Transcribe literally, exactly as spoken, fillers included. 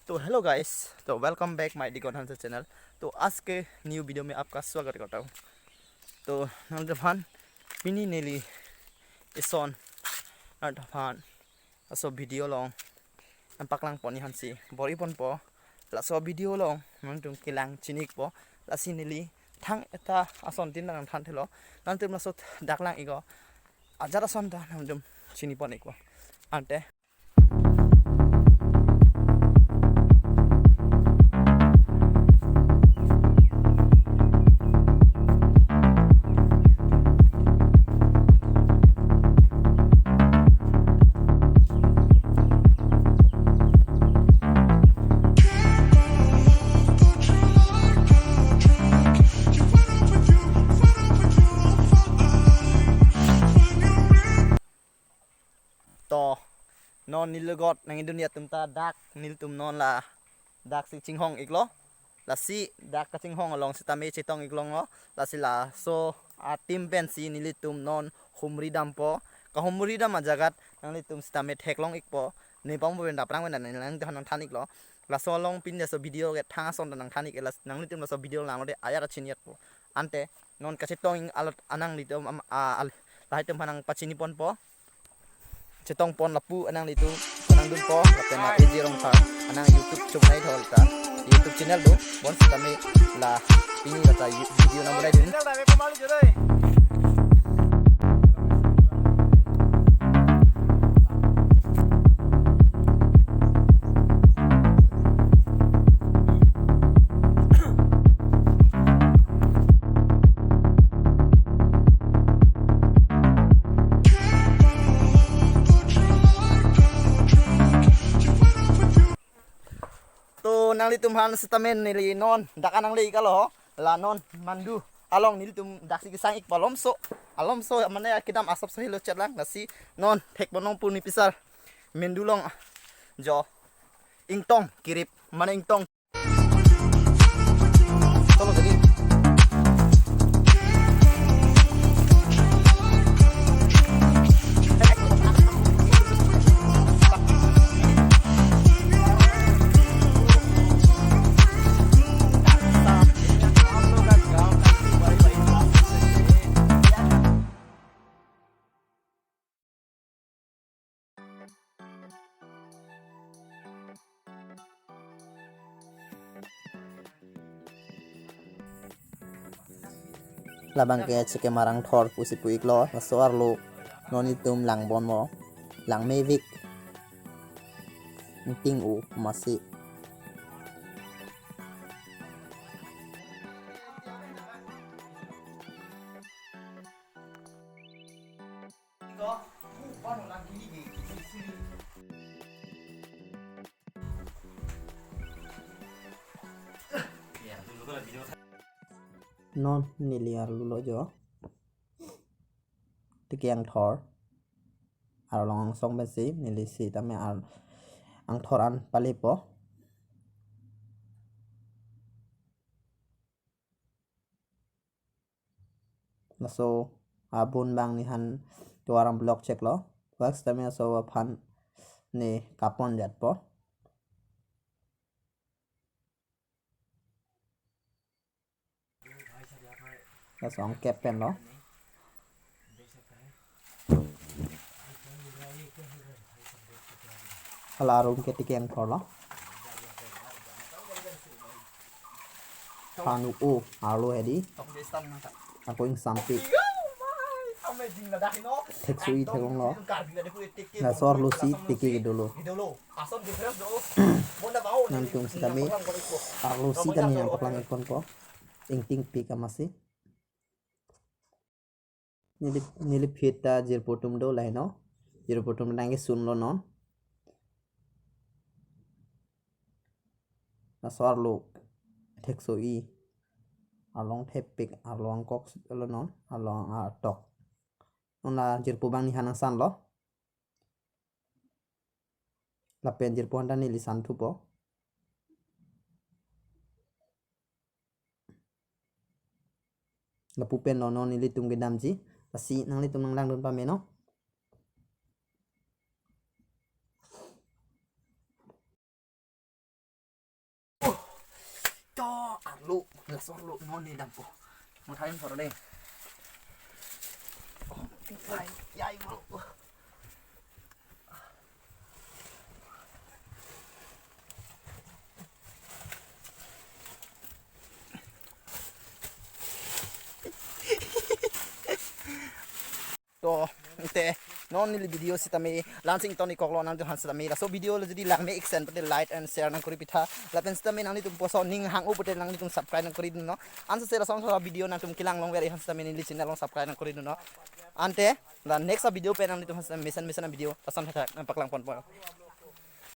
तो hello guys, तो welcome back my Digon Hanse channel। तो आज के न्यू वीडियो में आपका स्वागत करता हूँ। तो nanglitumphan pini neli ison nanglitumphan laso video along nangpaklang pon-i aphansi bor-i ponpo. Laso video along nanglitum kelang chini-ikpo. Lasi neli thang eta ason tin nangthanthelo. Nanglitum laso dak lang-iklo ajat ason ta nanglitum chini pon-ikpo. Ante To, non neli logot nangkedun-i atum ta dak nelitum non la daksi chinghong-iklo. Lasi dak kachinghong along sitame chetong-iklonglo. Lasi laso a-team pensi nelitum non humri dampo. Kahumri dam ajagat nanglitum sitame theklong-ikpo. Nepang pen daprang pen nanglitum nangthan-iklo. Laso along pini laso video ke thang ason ta nangthan-ik, las nanglitum laso video langlo de ajat ta chini-ikpo. Ante non kachetong-ik along nanglitum am-, a-, al-, lahai atum aphan nangpachini ponpo. Chetong pon lapu nanglitum nangdunpo, lapen A J Rongphar anang YouTube channel tho ta. YouTube channel do, bonsitame la pini la ta video nang bonai dun. To nanglitumphan sitame neli non dak anang le-iklo, la non mandu along nelitum daksi kesang-ikpo alomso, alomso mane kedam asapso helo chetlang. Lasi non thek bonong pu nepisar mandu along jo ingtong kirip mane ingtong. Tolo jadi. Labang ke cheke marang thor pusi pu-iklo, laso arlo non nelitum lang ponpo, lang mevik. Ingting-o masi. Non neli arlo lo jo. Tiki angthor. Arlong angsong pensi neli sitame ar-, angthor an palepo. Laso abun bang nephan tovar arong block cheklo. Wax tame laso aphan ne kapon detpo. Laso angkep penlo. Hala arum ke tiki angthor lo. Panu o arlo hedi. Ako ingsampik. Thekso-i theklonglo. Laso arlosi tiki kedolo. Nangtum sitame arlosi tame nangpaklang-ik ponpo. Ingtingpik amatsi. Neli, neli phit ta jirpo atum do laheno. Jirpo atum nangkesunlo non. Laso arlo thekso-i. Arlong thepik, arlo angkok lo non, arlo atok. Non la jirpo bang nephan nangsanlo. Lapen jirpo aphan ta neli santhupo. Lapu penlo non nelitum kedamji. Lasi nanglitum nanglangdun pame non. Lo, laso lo, non ne dampo. Mo thain thor dei. Oh, pai, yai mo. To, ante, non neli video sitame, lansing toni koklo nangtumphan sitame, laso video lo jodi langme iksen pute like and share nangkori pitha, lapen sitame nanglitum puson ning hang-o pute nanglitum subscribe nangkori dunnon. Ansi se lason lason video nangtum kelang longver aphan sitame neli channel along subscribe nangkori dunnon. Ante, la next video pen nanglitum mesen mesen video lason thakthak nangpaklang ponpo.